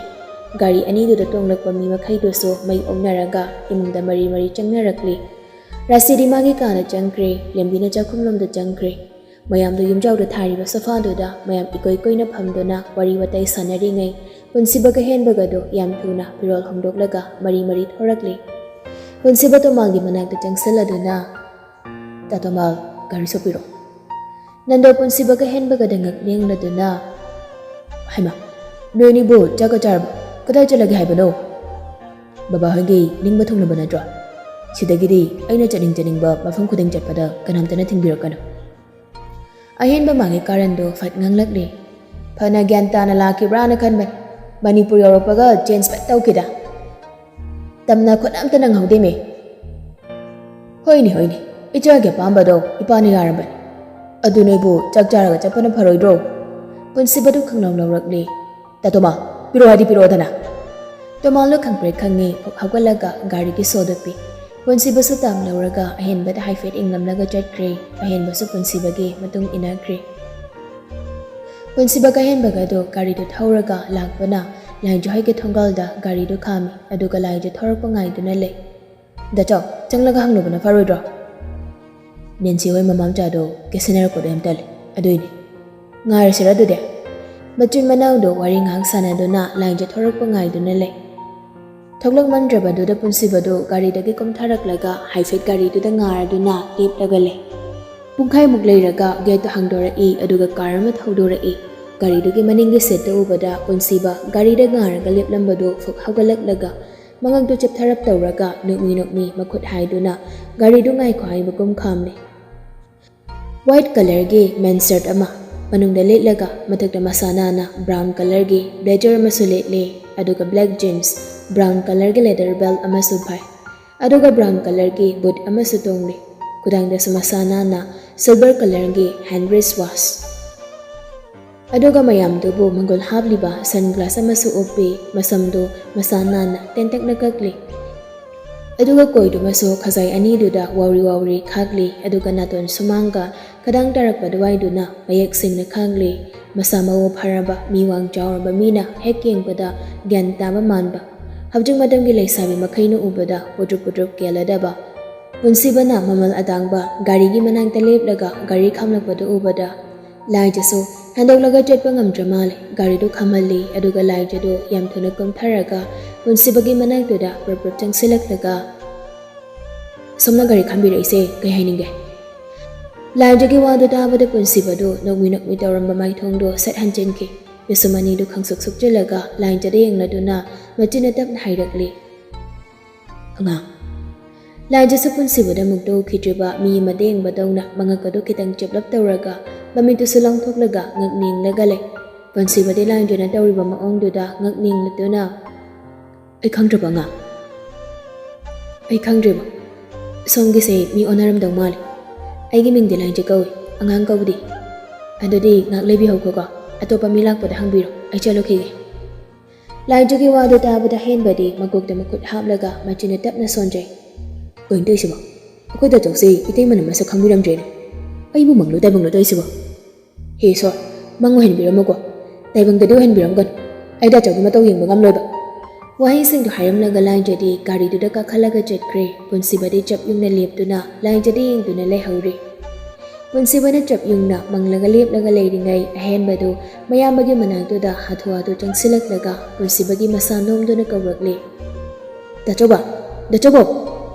ꯒꯥꯔꯤ ꯑꯅꯤꯗꯨꯗ ꯇꯣꯡꯂꯛꯄ ꯃꯤ ꯃꯈꯩꯗꯨꯁꯨ ꯃꯩ ꯑꯣꯛꯅꯔꯒ ꯏꯃꯨꯡꯗ ꯃꯔꯤ ꯃꯔꯤ ꯆꯪꯅꯔꯛꯂꯤ꯫ ꯔꯥꯁꯤꯗꯤ ꯃꯥꯒꯤ ꯀꯥꯗ ꯆꯪꯈ꯭ꯔꯦ꯫ ꯂꯦꯝꯕꯤꯅ ꯆꯥꯛꯈꯨꯝꯂꯣꯝꯗ ꯆꯪꯈ꯭ꯔꯦ꯫ ꯃꯌꯥꯝꯗꯨ ꯌꯨꯝꯖꯥꯎꯗ ꯊꯥꯔꯤꯕ ꯁꯣꯐꯥꯗꯨꯗ ꯃꯌꯥꯝ ꯏꯀꯣꯏ ꯀꯣꯏꯅ ꯐꯝꯗꯨꯅ ꯋꯥꯔꯤ ꯋꯥꯇꯥꯏ ꯁꯥꯟꯅꯔꯤꯉꯩ, ꯄꯨꯟꯁꯤꯕꯒ ꯍꯦꯟꯕꯒꯗꯨ ꯌꯥꯝ ꯊꯨꯅ ꯐꯤꯔꯣꯜ ꯍꯣꯡꯗꯣꯛꯂꯒ ꯃꯔꯤ ꯃꯔꯤ ꯊꯣꯔꯛꯂꯦ꯫ ꯄꯨꯟꯁꯤꯕ ꯇꯣꯃꯥꯜꯒꯤ ꯃꯅꯥꯛꯇ ꯆꯪꯁꯤꯜꯂꯗꯨꯅ, "ꯇꯥ ꯇꯣꯃꯥꯜ, ꯒꯥꯔꯤ ꯁꯣꯛꯄꯤꯔꯣ꯫" ꯅꯟꯗꯣ ꯄꯨꯟꯁꯤꯕꯒ ꯍꯦꯟꯕꯒꯗ ꯉꯛ ꯂꯦꯡꯂꯗꯨꯅ, "ꯍꯩꯃꯥ, ꯅꯣꯏꯅꯤꯕꯨ ꯆꯥꯛꯀ ꯆꯥꯔꯕꯣ? ꯀꯗꯥꯏ ꯆꯠꯂꯒꯦ ꯍꯥꯏꯕꯅꯣ?" "ꯕꯕꯥ ꯍꯣꯏꯒꯤ ꯅꯤꯡꯕ ꯊꯨꯡꯂꯕ ꯅꯠꯇ꯭ꯔꯣ? ꯁꯤꯗꯒꯤꯗꯤ ꯑꯩꯅ ꯆꯠꯅꯤꯡ ꯆꯠꯅꯤꯡꯕ ꯃꯐꯝ ꯈꯨꯗꯤꯡ ꯆꯠꯄꯗ ꯀꯅꯥꯝꯇꯅ ꯊꯤꯡꯕꯤꯔꯛꯀꯅꯨ꯫" ꯑꯍꯦꯟꯕ ꯃꯥꯒꯤ ꯀꯥꯔꯟꯗꯣ ꯐꯠ ꯉꯥꯡꯂꯛꯂꯦ꯫ "ꯐꯅ ꯒ꯭ꯌꯥꯟ ꯇꯥꯅ ꯂꯥꯛꯈꯤꯕ꯭ꯔꯥꯅ ꯈꯟꯕꯅꯤ꯫ ꯃꯅꯤꯄꯨꯔ ꯌꯧꯔꯛꯄꯒ ꯆꯦꯟꯖ ꯐꯠ ꯇꯧꯈꯤꯗ꯫ ꯇꯝꯅ ꯈꯣꯠꯅ ꯑꯝꯇ ꯅꯪꯍꯧꯗꯦꯃꯦ꯫" "ꯍꯣꯏꯅꯦ, ꯍꯣꯏꯅꯦ, ꯏꯆꯥꯒꯤ ꯑꯄꯥꯝꯕꯗꯣ ꯏꯄꯥꯅ ꯌꯥꯔꯕꯅꯤ꯫ ꯑꯗꯨ ꯅꯣꯏꯕꯨ ꯆꯥꯛ ꯆꯥꯔꯒ ꯆꯠꯄꯅ ꯐꯔꯣꯏꯗ꯭ꯔꯣ?" ꯄꯨꯟꯁꯤꯕꯗꯨ ꯈꯪꯂꯧ ꯂꯧꯔꯛꯂꯦ꯫ "ꯇꯥ ꯇꯣꯃꯥ, ꯄꯤꯔꯛꯑꯣ ꯍꯥꯏꯗꯤ ꯄꯤꯔꯛꯑꯣꯗꯅ꯫" ꯇꯣꯃꯥꯜꯗꯣ ꯈꯪꯄ꯭ꯔꯦꯛ ꯈꯪꯉꯦ, ꯐꯨꯛ ꯍꯧꯒꯠꯂꯒ ꯒꯥꯔꯤꯒꯤ ꯁꯣꯗꯨ ꯄꯤ꯫ ꯄꯨꯟꯁꯤꯕꯁꯨ ꯇꯥꯝ ꯂꯧꯔꯒ ꯑꯍꯦꯟꯕꯗ ꯍꯥꯏꯐꯦꯠ ꯌꯦꯡꯂꯝꯂꯒ ꯆꯠꯈ꯭ꯔꯦ꯫ ꯑꯍꯦꯟꯕꯁꯨ ꯄꯨꯟꯁꯤꯕꯒꯤ ꯃꯇꯨꯡ ꯏꯟꯅꯈ꯭ꯔꯦ꯫ ꯄꯨꯟꯁꯤꯕꯒ ꯑꯍꯦꯟꯕꯒꯗꯣ ꯒꯥꯔꯤꯗꯨ ꯊꯧꯔꯒ ꯂꯥꯛꯄꯅ ꯂꯥꯏꯟꯖꯣ ꯍꯣꯏꯒꯤ ꯊꯣꯡꯒꯥꯜꯗ ꯒꯥꯔꯤꯗꯨ ꯈꯥꯝꯃꯤ, ꯑꯗꯨꯒ ꯂꯥꯏꯟꯖꯣ ꯊꯧꯔꯛꯄ ꯉꯥꯏꯗꯨꯅ ꯂꯩ꯫ "ꯗꯥꯆꯧ, ꯆꯪꯂꯒ ꯍꯪꯂꯨꯕꯅ ꯐꯔꯣꯏꯗ꯭ꯔꯣ?" "ꯅꯦꯟꯁꯤ ꯍꯣꯏ ꯃꯃꯥꯝꯆꯥꯗꯣ ꯀꯦꯁꯟꯅꯔꯛꯄꯗꯣ ꯌꯥꯝ ꯇꯜꯂꯤ, ꯑꯗꯨꯏꯅꯦ꯫ ꯉꯥꯏꯔꯁꯤꯔ ꯑꯗꯨꯗꯤ?" ꯃꯆꯤꯟ ꯃꯅꯥꯎꯗꯣ ꯋꯥꯔꯤ ꯉꯥꯏꯍꯥꯛ ꯁꯥꯟꯅꯗꯨꯅ ꯂꯥꯏꯟꯖꯣ ꯊꯣꯔꯛꯄ ꯉꯥꯏꯗꯨꯅ ꯂꯩ꯫ ꯊꯣꯛꯂꯛꯃꯟꯗ꯭ꯔꯕꯗꯨꯗ ꯄꯨꯟꯁꯤꯕꯗꯨ ꯒꯥꯔꯤꯗꯒꯤ ꯀꯨꯝꯊꯔꯛꯂꯒ ꯍꯥꯏꯐꯦꯠ ꯒꯥꯔꯤꯗꯨꯗ ꯉꯥꯔꯗꯨꯅ ꯂꯦꯞꯂꯒ ꯂꯩ꯫ ꯄꯨꯡꯈꯥꯏꯃꯨꯛ ꯂꯩꯔꯒ ꯒꯦꯠꯇꯨ ꯍꯥꯡꯗꯣꯔꯛꯏ, ꯑꯗꯨꯒ ꯀꯥꯔ ꯑꯃ ꯊꯧꯗꯣꯔꯛꯏ꯫ ꯒꯥꯔꯤꯗꯨꯒꯤ ꯃꯅꯤꯡꯒꯤ ꯁꯤꯠꯇ ꯎꯕꯗ ꯄꯨꯟꯁꯤꯕ ꯒꯥꯔꯤꯗ ꯉꯥꯔꯒ ꯂꯦꯞꯂꯝꯕꯗꯨ ꯐꯨꯛ ꯍꯧꯒꯠꯂꯛꯂꯒ ꯃꯉꯛꯇꯨ ꯆꯦꯞꯊꯔꯞ ꯇꯧꯔꯒ ꯅꯣꯛꯃꯤ ꯅꯣꯛꯃꯤ ꯃꯈꯨꯠ ꯍꯥꯏꯗꯨꯅ ꯒꯥꯔꯤꯗꯨ ꯉꯥꯏꯈꯣ ꯍꯥꯏꯕꯒꯨꯝ ꯈꯥꯝꯂꯦ꯫ ꯋꯥꯏꯠ ꯀꯂꯔꯒꯤ ꯃꯦꯟ ꯁꯔꯠ ꯑꯃ, ꯃꯅꯨꯡꯗ ꯂꯤꯠꯂꯒ ꯃꯊꯛꯇ ꯃꯁꯥ ꯅꯥꯟꯅ ꯕ꯭ꯔꯥꯎꯟ ꯀꯂꯔꯒꯤ ꯕ꯭ꯂꯦꯖꯔ ꯑꯃꯁꯨ ꯂꯤꯠꯂꯦ, ꯑꯗꯨꯒ ꯕ꯭ꯂꯦꯛ ꯖꯤꯟꯁ, ꯕ꯭ꯔꯥꯎꯟ ꯀꯂꯔꯒꯤ ꯂꯦꯗꯔ ꯕꯦꯜꯠ ꯑꯃꯁꯨ ꯐꯥꯏ, ꯑꯗꯨꯒ ꯕ꯭ꯔꯥꯎꯟ ꯀꯂꯔꯒꯤ ꯕꯨꯠ ꯑꯃꯁꯨ ꯇꯣꯡꯂꯦ꯫ ꯈꯨꯗꯥꯡꯗꯁꯨ ꯃꯁꯥ ꯅꯥꯟꯅ ꯁꯤꯜꯚꯔ ꯀꯂꯔꯒꯤ ꯍꯦꯟ ꯔꯤꯁ ꯋꯥꯆ꯫ ꯑꯗꯨꯒ ꯃꯌꯥꯝꯗꯨꯕꯨ ꯃꯪꯒꯣꯜ ꯍꯥꯞꯂꯤꯕ ꯁꯟ ꯒ꯭ꯂꯥꯁ ꯑꯃꯁꯨ ꯎꯞꯄꯤ, ꯃꯁꯝꯗꯨ ꯃꯁꯥ ꯅꯥꯟꯅ ꯇꯦꯟꯇꯛꯅ ꯀꯛꯂꯤ꯫ ꯑꯗꯨꯒ ꯀꯣꯏꯗꯨꯃꯁꯨ ꯈꯖꯥꯏ ꯑꯅꯤꯗꯨꯗ ꯋꯥꯎꯔꯤ ꯋꯥꯎꯔꯤ ꯈꯥꯛꯂꯤ, ꯑꯗꯨꯒ ꯅꯥꯇꯣꯟ ꯁꯨꯃꯥꯡꯒ ꯈꯗꯥꯡ ꯇꯥꯔꯛꯄ ꯑꯗꯨꯋꯥꯏꯗꯨꯅ ꯃꯌꯦꯛ ꯁꯦꯡꯅ ꯈꯥꯛꯂꯤ꯫ ꯃꯁꯥ ꯃꯎ ꯐꯔꯕ, ꯃꯤ ꯋꯥꯡ ꯆꯥꯎꯔꯕ ꯃꯤꯅ ꯍꯦꯛ ꯌꯦꯡꯕꯗ ꯒ꯭ꯌꯥꯟ ꯇꯥꯕ ꯃꯥꯟꯕ, ꯍꯧꯖꯤꯛ ꯃꯇꯝꯒꯤ ꯂꯩꯁꯥꯕꯤ ꯃꯈꯩꯅ ꯎꯕꯗ ꯄꯨꯗ꯭ꯔꯨꯞ ꯄꯨꯗ꯭ꯔꯨꯞ ꯀꯦꯜꯂꯗꯕ, ꯄꯨꯟꯁꯤꯕꯅ ꯃꯃꯜ ꯑꯇꯥꯡꯕ ꯒꯥꯔꯤꯒꯤ ꯃꯅꯥꯛꯇ ꯂꯦꯞꯂꯒ ꯒꯥꯔꯤ ꯈꯥꯝꯂꯛꯄꯗꯨ ꯎꯕꯗ ꯂꯥꯏꯖꯁꯨ ꯍꯟꯗꯣꯛꯂꯒ ꯆꯠꯄ ꯉꯝꯗ꯭ꯔ ꯃꯥꯜꯂꯦ꯫ ꯒꯥꯔꯤꯗꯨ ꯈꯥꯝꯍꯜꯂꯤ, ꯑꯗꯨꯒ ꯂꯥꯏꯖꯗꯨ ꯌꯥꯝ ꯊꯨꯅ ꯀꯨꯝꯊꯔꯒ ꯄꯨꯟꯁꯤꯕꯒꯤ ꯃꯅꯥꯛꯇꯨꯗ ꯄ꯭ꯔꯞ ꯄ꯭ꯔꯞ ꯆꯪꯁꯤꯜꯂꯛꯂꯒ, "ꯁꯣꯝꯅ ꯒꯥꯔꯤ ꯈꯥꯝꯕꯤꯔꯛꯏꯁꯦ ꯀꯩ ꯍꯥꯏꯅꯤꯡꯒꯦ?" ꯂꯥꯏꯖꯒꯤ ꯋꯥꯗꯨ ꯇꯥꯕꯗ ꯄꯨꯟꯁꯤꯕꯗꯨ ꯅꯣꯛꯃꯤ ꯅꯣꯛꯃꯤ ꯇꯧꯔꯝꯕ ꯃꯥꯏꯊꯣꯡꯗꯨ ꯁꯠ ꯍꯟꯖꯤꯟꯈꯤ꯫ ꯄꯤꯁꯨꯝ ꯑꯅꯤꯗꯨ ꯈꯪꯁꯨꯛ ꯁꯨꯛꯆꯤꯜꯂꯒ ꯂꯥꯏꯖꯗ ꯌꯦꯡꯂꯗꯨꯅ ꯃꯆꯤꯟꯅ ꯇꯞꯅ ꯍꯥꯏꯔꯛꯂꯤ, "ꯑꯉꯥꯡ꯫" ꯂꯥꯏꯖꯁꯨ ꯄꯨꯟꯁꯤꯕꯗ ꯑꯃꯨꯛꯇ ꯎꯈꯤꯗ꯭ꯔꯤꯕ ꯃꯤ ꯑꯃꯗ ꯌꯦꯡꯕꯗꯧꯅ ꯃꯉꯛ ꯑꯗꯨ ꯈꯤꯇꯪ ꯆꯦꯞꯂꯞ ꯇꯧꯔꯒ ꯃꯃꯤꯠꯇꯨꯁꯨ ꯂꯥꯎꯊꯣꯛꯂꯒ ꯉꯛ ꯅꯤꯡꯂꯒ ꯂꯩ꯫ ꯄꯨꯟꯁꯤꯕꯗꯤ ꯂꯥꯏꯖꯅ ꯇꯧꯔꯤꯕ ꯃꯑꯣꯡꯗꯨꯗ ꯉꯛ ꯅꯤꯡꯂꯗꯨꯅ, "ꯑꯩ ꯈꯪꯗ꯭ꯔꯕ ꯑꯉꯥꯡ?" "ꯑꯩ ꯈꯪꯗ꯭ꯔꯤꯕ? ꯁꯣꯝꯒꯤꯁꯦ ꯃꯤ ꯑꯣꯟꯅꯔꯝꯗꯧ ꯃꯥꯜꯂꯤ꯫ ꯑꯩꯒꯤ ꯃꯤꯡꯗꯤ ꯂꯥꯏꯖ ꯀꯧꯏ, ꯑꯉꯥꯡ ꯀꯧꯗꯦ꯫ ꯑꯗꯨꯗꯤ ꯉꯥꯏꯍꯥꯛ ꯂꯩꯕꯤꯍꯧꯈꯣꯀꯣ, ꯑꯇꯣꯞꯄ ꯃꯤ ꯂꯥꯛꯄꯗ ꯍꯪꯕꯤꯔꯣ, ꯑꯩ ꯆꯠꯂꯨꯈꯤꯒꯦ꯫" ꯂꯥꯏꯖꯒꯤ ꯋꯥꯗꯨ ꯇꯥꯕꯗ ꯍꯦꯟꯕꯗꯤ ꯃꯀꯣꯛꯇ ꯃꯈꯨꯠ ꯍꯥꯞꯂꯒ ꯃꯆꯤꯟꯅ ꯇꯞꯅ ꯁꯣꯟꯖꯩ꯫ "ꯀꯩꯅꯣ ꯇꯧꯔꯤꯁꯤꯕꯣ? ꯑꯩꯈꯣꯏ ꯗꯥꯆꯧꯁꯦ ꯏꯇꯩꯃꯅ ꯃꯁꯛ ꯈꯪꯕꯤꯔꯝꯗ꯭ꯔꯦꯅꯦ꯫ ꯑꯩꯕꯨ ꯃꯪꯂꯣ ꯇꯥꯏꯕꯪꯂꯣ ꯇꯧꯔꯤꯁꯤꯕꯣ? ꯍꯦ ꯏꯁꯣꯔ, ꯃꯪ ꯑꯣꯏꯍꯟꯕꯤꯔꯝꯃꯨꯀꯣ꯫ ꯇꯥꯏꯕꯪꯗꯗꯤ ꯑꯣꯏꯍꯟꯕꯤꯔꯝꯒꯅꯨ꯫ ꯑꯩ ꯗꯥꯆꯧꯒꯤ ꯃꯇꯧ ꯌꯦꯡꯕ ꯉꯝꯂꯣꯏꯕ꯫" ꯋꯥꯍꯩꯁꯤꯡꯗꯨ ꯍꯥꯏꯔꯝꯂꯒ ꯂꯥꯏꯖꯗꯤ ꯒꯥꯔꯤꯗꯨꯗ ꯀꯥꯈꯠꯂꯒ ꯆꯠꯈ꯭ꯔꯦ꯫ ꯄꯨꯟꯁꯤꯕꯗꯤ ꯆꯞ ꯌꯨꯡꯅ ꯂꯦꯞꯇꯨꯅ ꯂꯥꯏꯖꯗ ꯌꯦꯡꯗꯨꯅ ꯂꯩꯍꯧꯔꯦ꯫ ꯄꯨꯟꯁꯤꯕꯅ ꯆꯞ ꯌꯨꯡꯅ ꯃꯪꯂꯒ ꯂꯦꯞꯂꯒ ꯂꯩꯔꯤꯉꯩ ꯑꯍꯦꯟꯕꯗꯨ ꯃꯌꯥꯝꯕꯒꯤ ꯃꯅꯥꯛꯇꯨꯗ ꯍꯥꯊꯨ ꯍꯥꯊꯨ ꯆꯪꯁꯤꯜꯂꯛꯂꯒ ꯄꯨꯟꯁꯤꯕꯒꯤ ꯃꯁꯥ ꯅꯣꯝꯗꯨꯅ ꯀꯧꯔꯛꯂꯦ, "ꯗꯥꯆꯧꯕ! ꯗꯥꯆꯧꯕ!"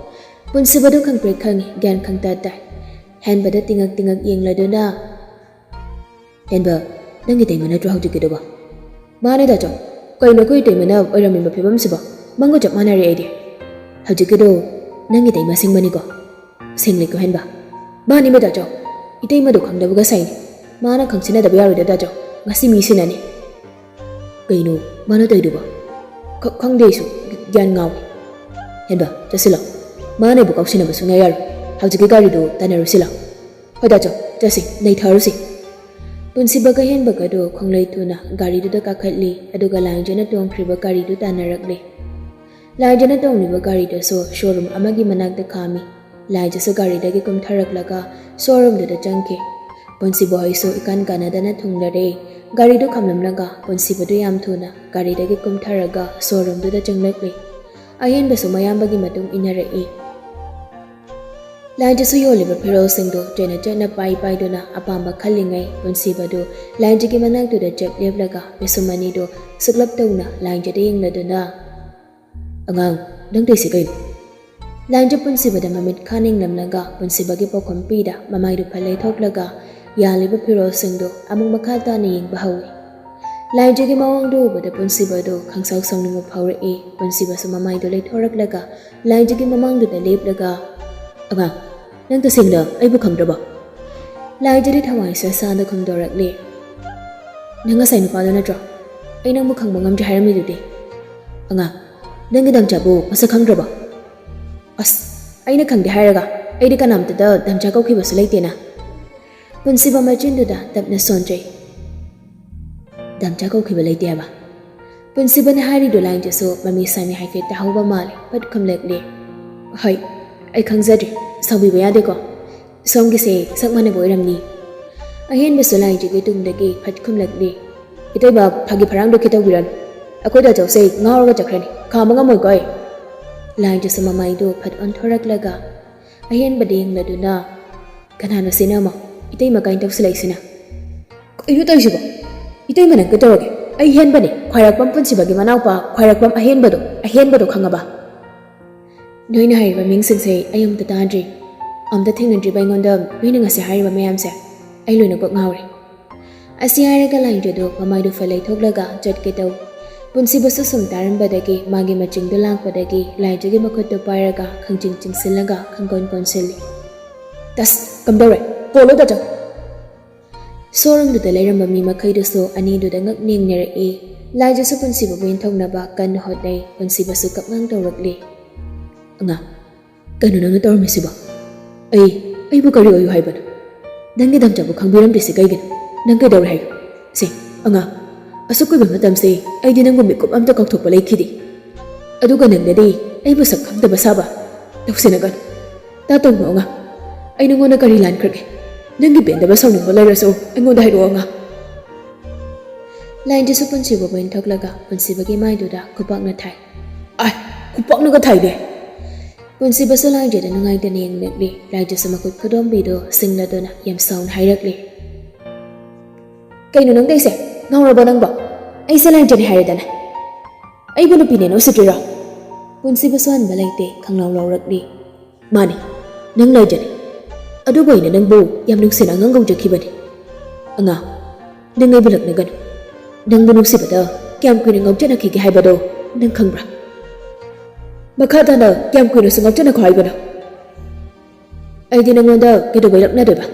ꯄꯨꯟꯁꯤꯕꯗꯨ ꯈꯪꯄ꯭ꯔꯦꯛ ꯈꯪꯉꯤ, ꯒ꯭ꯌꯥꯟ ꯈꯪꯇꯥ ꯇꯥꯏ꯫ ꯍꯦꯟꯕꯗ ꯇꯤꯉꯛ ꯇꯤꯉꯛ ꯌꯦꯡꯂꯗꯨꯅ, "ꯍꯦꯟꯕ, ꯅꯪꯒꯤ ꯏꯇꯩꯃ ꯅꯠꯇ꯭ꯔꯣ ꯍꯧꯖꯤꯛꯀꯤꯗꯨꯕꯣ?" "ꯃꯥꯅꯦ ꯗꯥꯆꯧ꯫ ꯀꯩꯅꯣ, ꯑꯩꯈꯣꯏ ꯏꯇꯩꯃꯅ ꯑꯣꯏꯔꯝꯃꯤꯕ ꯐꯤꯕꯝꯁꯤꯕꯣ? ꯃꯪꯒ ꯆꯞ ꯃꯥꯟꯅꯔꯦ ꯑꯩꯗꯤ꯫ ꯍꯧꯖꯤꯛꯀꯤꯗꯣ ꯅꯪꯒꯤ ꯏꯇꯩꯃ ꯁꯤꯡꯕꯅꯤꯀꯣ?" "ꯁꯤꯡꯂꯤꯀꯣ ꯍꯦꯟꯕ?" "ꯃꯥꯅꯤꯕ ꯗꯥꯆꯧ, ꯏꯇꯩꯃꯗꯣ ꯈꯪꯗꯕꯒ ꯁꯥꯏꯅꯤ꯫ ꯃꯥꯅ ꯈꯪꯁꯤꯟꯅꯗꯕ ꯌꯥꯔꯣꯏꯗ ꯗꯥꯆꯧ, ꯉꯁꯤ ꯃꯤ ꯁꯤꯟꯅꯅꯤ꯫" "ꯀꯩꯅꯣ ꯃꯥꯅ ꯇꯧꯔꯤꯗꯨꯕꯣ?" "ꯈ-, ꯈꯪꯗꯦ ꯑꯩꯁꯨ, ꯒ꯭ꯌꯥꯟ ꯉꯥꯎꯏ꯫" "ꯍꯦꯟꯕ, ꯆꯠꯁꯤꯜꯂꯣ꯫ ꯃꯥꯅ ꯑꯩꯕꯨ ꯀꯥꯎꯁꯤꯟꯅꯕ ꯁꯨꯡꯌꯥ ꯌꯥꯔꯣꯏ꯫ ꯍꯧꯖꯤꯛꯀꯤ ꯒꯥꯔꯤꯗꯨ ꯇꯥꯟꯅꯔꯨꯁꯤꯜꯂꯣ꯫" "ꯍꯣꯏ ꯗꯥꯆꯧ, ꯆꯠꯁꯤ, ꯅꯩꯊꯔꯨꯁꯤ꯫" ꯄꯨꯟꯁꯤꯕꯒ ꯍꯦꯟꯕꯒꯗꯨ ꯈꯣꯡꯂꯩ ꯊꯨꯅ ꯒꯥꯔꯤꯗꯨꯗ ꯀꯥꯈꯠꯂꯤ, ꯑꯗꯨꯒ ꯂꯥꯏꯖꯅ ꯇꯣꯡꯈ꯭ꯔꯤꯕ ꯒꯥꯔꯤꯗꯨ ꯇꯥꯟꯅꯔꯛꯂꯤ꯫ ꯂꯥꯏꯖꯅ ꯇꯣꯡꯂꯤꯕ ꯒꯥꯔꯤꯗꯨꯁꯨ ꯁꯣꯔꯨꯝ ꯑꯃꯒꯤ ꯃꯅꯥꯛꯇ ꯈꯥꯝꯃꯤ꯫ ꯂꯥꯏꯖꯁꯨ ꯒꯥꯔꯤꯗꯒꯤ ꯀꯨꯝꯊꯔꯛꯂꯒ ꯁꯣꯔꯨꯝꯗꯨꯗ ꯆꯪꯈꯤ꯫ ꯄꯨꯟꯁꯤꯕ ꯍꯣꯏꯁꯨ ꯏꯀꯥꯟ ꯀꯥꯟꯅꯗꯅ ꯊꯨꯡꯂꯔꯦ꯫ ꯒꯥꯔꯤꯗꯨ ꯈꯥꯝꯂꯝꯂꯒ ꯄꯨꯟꯁꯤꯕꯗꯨ ꯌꯥꯝ ꯊꯨꯅ ꯒꯥꯔꯤꯗꯒꯤ ꯀꯨꯝꯊꯔꯒ ꯁꯣꯔꯨꯝꯗꯨꯗ ꯆꯪꯂꯛꯂꯤ꯫ ꯑꯍꯦꯟꯕꯁꯨ ꯃꯌꯥꯝꯕꯒꯤ ꯃꯇꯨꯡ ꯏꯟꯅꯔꯛꯏ꯫ ꯂꯥꯏꯟꯖꯁꯨ ꯌꯣꯜꯂꯤꯕ ꯐꯤꯔꯣꯜꯁꯤꯡꯗꯨ ꯆꯦꯠꯅ ꯆꯦꯠꯅ ꯄꯥꯏ ꯄꯥꯏꯗꯨꯅ ꯑꯄꯥꯝꯕ ꯈꯜꯂꯤꯉꯩ, ꯄꯨꯟꯁꯤꯕꯗꯨ ꯂꯥꯏꯟꯖꯒꯤ ꯃꯅꯥꯛꯇꯨꯗ ꯆꯦꯞ ꯂꯦꯞꯂꯒ ꯄꯤꯁꯨꯝ ꯑꯅꯤꯗꯨ ꯁꯨꯛꯂꯞ ꯇꯧꯅ ꯂꯥꯏꯟꯖꯗ ꯌꯦꯡꯂꯗꯨꯅ, "ꯑꯉꯥꯡ, ꯅꯪ ꯇꯧꯏꯁꯤ ꯀꯩꯅꯣ?" ꯂꯥꯏꯟꯖ ꯄꯨꯟꯁꯤꯕꯗ ꯃꯃꯤꯠ ꯈꯥ ꯅꯤꯡꯂꯝꯂꯒ ꯄꯨꯟꯁꯤꯕꯒꯤ ꯄꯥꯎꯈꯨꯝ ꯄꯤꯗ ꯃꯃꯥꯏꯗꯨ ꯐꯠ ꯂꯩꯊꯣꯛꯂꯒ ꯌꯥꯜꯂꯤꯕ ꯐꯤꯔꯣꯜꯁꯤꯡꯗꯨ ꯑꯃꯨꯛ ꯃꯈꯥ ꯇꯥꯅ ꯌꯦꯡꯕ ꯍꯧꯏ꯫ ꯂꯥꯏꯟꯖꯒꯤ ꯃꯑꯣꯡꯗꯨ ꯎꯕꯗ ꯄꯨꯟꯁꯤꯕꯗꯨ ꯈꯪꯁꯥꯎ ꯁꯥꯎꯅꯤꯡꯕ ꯐꯥꯎꯔꯛꯏ꯫ ꯄꯨꯟꯁꯤꯕꯁꯨ ꯃꯃꯥꯏꯗꯨ ꯂꯩꯊꯣꯔꯛꯂꯒ ꯂꯥꯏꯟꯖꯒꯤ ꯃꯃꯥꯡꯗꯨꯗ ꯂꯦꯞꯂꯒ, "ꯑꯉꯥꯡ, ꯅꯪ ꯇꯁꯦꯡꯅ ꯑꯩꯕꯨ ꯈꯪꯗ꯭ꯔꯕꯣ?" ꯂꯥꯏꯖꯗꯤ ꯊꯋꯥꯏ ꯁꯥ ꯁꯥꯅ ꯈꯨꯝꯗꯣꯔꯛꯂꯦ, "ꯅꯪ ꯉꯁꯥꯏ ꯅꯨꯄꯥꯗꯣ ꯅꯠꯇ꯭ꯔꯣ? ꯑꯩ ꯅꯪꯕꯨ ꯈꯪꯕ ꯉꯝꯗ꯭ꯔꯦ ꯍꯥꯏꯔꯝꯃꯤꯗꯨꯗꯤ?" "ꯑꯉꯥꯡ, ꯅꯪꯒꯤ ꯗꯝꯆꯥꯕꯨ ꯃꯁꯛ ꯈꯪꯗ꯭ꯔꯕꯣ?" "ꯑꯁ, ꯑꯩꯅ ꯈꯪꯗꯦ ꯍꯥꯏꯔꯒ, ꯑꯩꯗꯤ ꯀꯅꯥꯝꯇꯗ ꯗꯝꯆꯥ ꯀꯧꯈꯤꯕꯁꯨ ꯂꯩꯇꯦꯅ꯫" ꯄꯨꯟꯁꯤꯕ ꯃꯆꯤꯟꯗꯨꯗ ꯇꯞꯅ ꯁꯣꯟꯖꯩ꯫ "ꯗꯝꯆꯥ ꯀꯧꯈꯤꯕ ꯂꯩꯇꯦ ꯍꯥꯏꯕ?" ꯄꯨꯟꯁꯤꯕꯅ ꯍꯥꯏꯔꯤꯗꯨ ꯂꯥꯏꯟꯖꯁꯨ ꯃꯃꯤ ꯁꯥꯃꯤ ꯍꯥꯏꯐꯦꯠ ꯇꯥꯍꯧꯕ ꯃꯥꯜꯂꯦ꯫ ꯄꯠ ꯈꯨꯝꯂꯛꯂꯦ, "ꯍꯣꯏ, ꯑꯩ ꯈꯪꯖꯗ꯭ꯔꯦ, ꯁꯥꯎꯕꯤꯕ ꯌꯥꯗꯦꯀꯣ꯫ ꯁꯣꯝꯒꯤꯁꯦ ꯁꯛ ꯃꯥꯟꯅꯕ ꯑꯣꯏꯔꯝꯅꯤ꯫" ꯑꯍꯦꯟꯕꯁꯨ ꯂꯥꯏꯟꯖꯒꯤ ꯇꯨꯡꯗꯒꯤ ꯐꯠ ꯈꯨꯝꯂꯛꯂꯦ, "ꯏꯇꯩꯃ, ꯐꯥꯒꯤ ꯐꯔꯥꯡꯗꯣ ꯈꯤꯇꯧꯕꯤꯔꯅꯨ꯫ ꯑꯩꯈꯣꯏꯗ ꯆꯧꯁꯦ ꯉꯥꯎꯔꯒ ꯆꯠꯈ꯭ꯔꯅꯤ꯫ ꯈꯥꯝꯕ ꯉꯝꯃꯣꯏꯀꯣ ꯑꯩ꯫" ꯂꯥꯏꯟꯖꯁꯨ ꯃꯃꯥꯏꯗꯨ ꯐꯠ ꯑꯣꯟꯊꯣꯔꯛꯂꯒ ꯑꯍꯦꯟꯕꯗ ꯌꯦꯡꯂꯗꯨꯅ, "ꯀꯅꯥꯅꯣ ꯁꯤꯅ ꯑꯃꯨꯛ? ꯏꯇꯩꯃ ꯀꯥꯏꯅ ꯇꯧꯁꯤꯜꯂꯛꯏꯁꯤꯅ?" "ꯀꯩꯅꯣ ꯇꯧꯔꯤꯁꯤꯕꯣ? ꯏꯇꯩꯃ ꯅꯪ ꯀꯩꯗꯧꯔꯒꯦ? ꯑꯩ ꯍꯦꯟꯕꯅꯦ, ꯈ꯭ꯋꯥꯏꯔꯥꯛꯄꯝ ꯄꯨꯟꯁꯤꯕꯒꯤ ꯃꯅꯥꯎꯄꯥ, ꯈ꯭ꯋꯥꯏꯔꯥꯛꯄꯝ ꯑꯍꯦꯟꯕꯗꯣ, ꯑꯍꯦꯟꯕꯗꯣ ꯈꯪꯉꯕ?" "ꯅꯣꯏꯅ ꯍꯥꯏꯔꯤꯕ ꯃꯤꯡꯁꯤꯡꯁꯦ ꯑꯩ ꯑꯃꯨꯛꯇ ꯇꯥꯗ꯭ꯔꯤ꯫ ꯑꯝꯇ ꯊꯦꯡꯅꯗ꯭ꯔꯤꯕ ꯑꯩꯉꯣꯟꯗ ꯅꯣꯏꯅ ꯉꯁꯤ ꯍꯥꯏꯔꯤꯕ ꯃꯌꯥꯝꯁꯦ ꯑꯩ ꯂꯣꯏꯅ ꯀꯣꯛ ꯉꯥꯎꯔꯦ꯫" ꯑꯁꯤ ꯍꯥꯏꯔꯒ ꯂꯥꯏꯟꯖꯗꯨ ꯃꯃꯥꯏꯗꯨ ꯐꯠ ꯂꯩꯊꯣꯛꯂꯒ ꯆꯠꯀꯦ ꯇꯧ꯫ ꯄꯨꯟꯁꯤꯕꯁꯨ ꯁꯨꯝ ꯇꯥꯔꯝꯕꯗꯒꯤ ꯃꯥꯒꯤ ꯃꯆꯤꯡꯗꯨ ꯂꯥꯛꯄꯗꯒꯤ ꯂꯥꯏꯟꯖꯒꯤ ꯃꯈꯨꯠꯇꯨ ꯄꯥꯏꯔꯒ ꯈꯪꯆꯤꯡ ꯆꯤꯡꯁꯤꯜꯂꯒ ꯈꯪꯀꯣꯟ ꯀꯣꯟꯁꯤꯜꯂꯤ꯫ "ꯇꯁ, ꯀꯝꯗꯧꯔꯦ? ꯄꯣꯂꯣ ꯗꯆꯧ!" ꯁꯣꯔꯨꯝꯗꯨꯗ ꯂꯩꯔꯝꯕ ꯃꯤ ꯃꯈꯩꯗꯨꯁꯨ ꯑꯅꯤꯗꯨꯗ ꯉꯛ ꯅꯦꯡꯅꯔꯛꯏ꯫ ꯂꯥꯏꯖꯁꯨ ꯄꯨꯟꯁꯤꯕꯕꯨ ꯏꯟꯊꯣꯛꯅꯕ ꯀꯟꯅ ꯍꯣꯠꯅꯩ꯫ ꯄꯨꯟꯁꯤꯕꯁꯨ ꯀꯞꯉꯥꯡ ꯇꯧꯔꯛꯂꯤ꯫ "ꯑꯉꯥꯡ, ꯀꯩꯅꯣ ꯅꯪꯅ ꯇꯧꯔꯝꯃꯤꯁꯤꯕꯣ? ꯑꯩ, ꯑꯩꯕꯨ ꯀꯔꯤ ꯑꯣꯏꯌꯨ ꯍꯥꯏꯕꯅꯣ? ꯅꯪꯒꯤ ꯗꯝꯆꯥꯕꯨ ꯈꯪꯕꯤꯔꯝꯗ꯭ꯔꯤꯁꯤ ꯀꯩꯒꯤꯅꯣ? ꯅꯪ ꯀꯩꯗꯧꯔꯦ ꯍꯥꯏꯌꯨ? ꯁꯦ, ꯑꯉꯥꯡ, ꯑꯁꯨꯛ ꯀꯨꯏꯕ ꯃꯇꯝꯁꯦ ꯑꯩꯗꯤ ꯅꯪꯕꯨ ꯃꯤꯀꯨꯞ ꯑꯝꯇ ꯀꯥꯎꯊꯣꯛꯄ ꯂꯩꯈꯤꯗꯦ꯫ ꯑꯗꯨꯒ ꯅꯪꯅꯗꯤ ꯑꯩꯕꯨ ꯁꯛ ꯈꯪꯗꯕ ꯁꯥꯕ꯫ ꯇꯧꯁꯤꯟꯅꯒꯅꯨ꯫ ꯇꯥ ꯇꯧꯅꯣ ꯑꯉꯥꯡ꯫ ꯑꯩ ꯅꯉꯣꯟꯗ ꯀꯔꯤ ꯂꯥꯟꯈ꯭ꯔꯒꯦ? ꯅꯪꯒꯤ ꯄꯦꯟꯗꯕ ꯁꯥꯎꯅꯤꯡꯕ ꯂꯩꯔꯁꯨ ꯑꯩꯉꯣꯟꯗ ꯍꯥꯏꯔꯛꯑꯣ ꯑꯉꯥꯡ꯫" ꯂꯥꯏꯟꯖꯁꯨ ꯄꯨꯟꯁꯤꯕꯕꯨ ꯏꯟꯊꯣꯛꯂꯒ ꯄꯨꯟꯁꯤꯕꯒꯤ ꯃꯥꯏꯗꯨꯗ ꯈꯨꯄꯥꯛꯅ ꯊꯥꯏ꯫ "ꯑꯥꯏ, ꯈꯨꯄꯥꯛꯅꯒ ꯊꯥꯏꯗꯦ!" ꯄꯨꯟꯁꯤꯕꯁꯨ ꯂꯥꯏꯖꯗ ꯅꯨꯡꯉꯥꯏꯇꯅ ꯌꯦꯡꯂꯛꯂꯤ꯫ ꯂꯥꯏꯖꯁꯨ ꯃꯈꯨꯠ ꯈꯨꯗꯣꯝꯕꯤꯗꯨ ꯁꯤꯡꯂꯗꯨꯅ ꯌꯥꯝ ꯁꯥꯎꯅ ꯍꯥꯏꯔꯛꯂꯤ꯫ "ꯀꯩꯅꯣ ꯅꯪ ꯇꯧꯏꯁꯦ? ꯉꯥꯎꯔꯕꯣ ꯅꯪꯕꯣ? ꯑꯩꯁꯦ ꯂꯥꯏꯖꯅꯤ ꯍꯥꯏꯔꯦꯗꯅ꯫ ꯑꯩꯕꯨ ꯅꯨꯄꯤꯅꯦꯅ ꯎꯁꯤꯠꯇ꯭ꯔꯤꯔꯣ?" ꯄꯨꯟꯁꯤꯕꯁꯨ ꯍꯟꯕ ꯂꯩꯇꯦ, ꯈꯪꯂꯥꯎ ꯂꯥꯎꯔꯛꯂꯤ꯫ "ꯃꯥꯅꯤ, ꯅꯪ ꯂꯥꯏꯖꯅꯤ꯫ ꯑꯗꯨꯕꯨ ꯑꯩꯅ ꯅꯪꯕꯨ ꯌꯥꯝ ꯅꯨꯡꯁꯤꯅ ꯑꯉꯥꯡ ꯀꯧꯖꯈꯤꯕꯅꯤ꯫ ꯑꯉꯥꯡ, ꯅꯪ ꯑꯩꯕꯨ ꯂꯛꯅꯒꯅꯨ꯫ ꯅꯪꯕꯨ ꯅꯨꯡꯁꯤꯕꯗ ꯀꯌꯥꯝ ꯀꯨꯏꯅ ꯉꯥꯎꯆꯠꯅꯈꯤꯒꯦ ꯍꯥꯏꯕꯗꯣ ꯅꯪ ꯈꯪꯕ꯭ꯔꯥ? ꯃꯈꯥ ꯇꯥꯅ ꯀꯌꯥꯝ ꯀꯨꯏꯅꯁꯨ ꯉꯥꯎꯆꯠꯅꯈꯣ ꯍꯥꯏꯕꯅꯣ? ꯑꯩꯗꯤ ꯅꯪꯉꯣꯟꯗ ꯀꯩꯗꯧꯕꯩ ꯂꯛꯅꯗꯣꯏꯕ?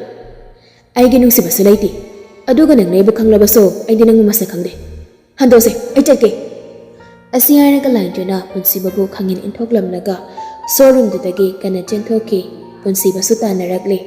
ꯑꯩꯒꯤ ꯅꯨꯡꯁꯤꯕꯁꯨ ꯂꯩꯇꯦ꯫ ꯑꯗꯨꯒ ꯅꯪꯅ ꯑꯩꯕꯨ ꯈꯪꯂꯕꯁꯨ ꯑꯩꯗꯤ ꯅꯪꯕꯨ ꯃꯁꯛ ꯈꯪꯗꯦ꯫ ꯍꯟꯗꯣꯛꯁꯦ, ꯑꯩ ꯆꯠꯀꯦ꯫" ꯑꯁꯤ ꯍꯥꯏꯔꯒ ꯂꯥꯏꯖꯅ ꯄꯨꯟꯁꯤꯕꯕꯨ ꯈꯪꯍꯤꯟ ꯏꯟꯊꯣꯛꯂꯝꯂꯒ ꯁꯣꯔꯨꯝꯗꯨꯗꯒꯤ ꯀꯟꯅ ꯆꯦꯟꯊꯣꯛꯈꯤ꯫ ꯄꯨꯟꯁꯤꯕꯁꯨ ꯇꯥꯟꯅꯔꯛꯂꯦ꯫